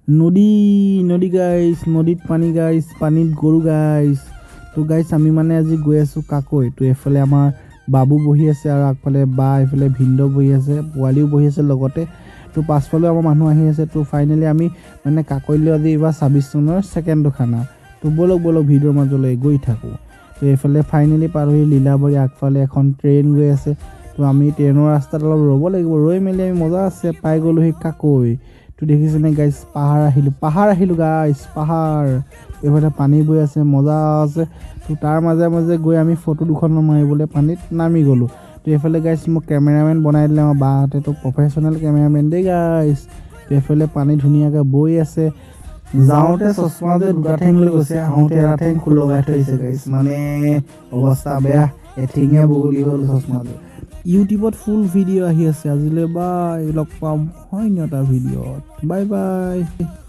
নদী, নদী গাইছ, নদীত পানী গাইছ, পানীত গৰু গাইছ। তো গাইছ, আমি মানে আজি গৈ আছোঁ কাকৈ। তো এইফালে আমাৰ বাবু বহি আছে আৰু আগফালে বা, এইফালে ভিনদেউ বহি আছে, পোৱালিও বহি আছে লগতে। তো পাছফালেও আমাৰ মানুহ আহি আছে। তো ফাইনেলি আমি মানে কাকৈলৈ আজি এইবাৰ 26 চনৰ ছেকেণ্ডটো খানা। তো ব'লক ব'লক, ভিডিঅ'ৰ মাজলৈ গৈ থাকোঁ। তো এইফালে ফাইনেলি পাৰ হৈ লীলাবাৰী আগফালে এখন ট্ৰেইন গৈ আছে। তো আমি ট্ৰেইনৰ ৰাস্তাত অলপ ৰ'ব লাগিব। ৰৈ মেলি আমি মজা আছে পাই গ'লোহি কাকৈ। তো দেখিছেনে গাইছ, পাহাৰ আহিলোঁ, পাহাৰ আহিলোঁ গাইছ, পাহাৰ। এইফালে পানী বৈ আছে, মজা আছে। তো তাৰ মাজে মাজে গৈ আমি ফটো দুখনমান মাৰিবলৈ পানীত নামি গ'লোঁ। তো এইফালে গাইছ, মোক কেমেৰামেন বনাই দিলে আমাৰ বাহঁতে। তো প্ৰফেচনেল কেমেৰামেন দেই গাইছ। তো এইফালে পানী ধুনীয়াকৈ বৈ আছে। যাওঁতে চশমা যে দুটা ঠেং লৈ গৈছে, আহোঁতে এটা ঠেং লগাই থৈছে গাইছ। মানে অৱস্থা বেয়া, এঠেঙীয়া বগলী হ'ল চশমাটো। ইউটিউবত ফুল ভিডিঅ' আহি আছে। আজিলৈ বাই, লগ পাম অন্য এটা ভিডিঅ'ত। Bye bye.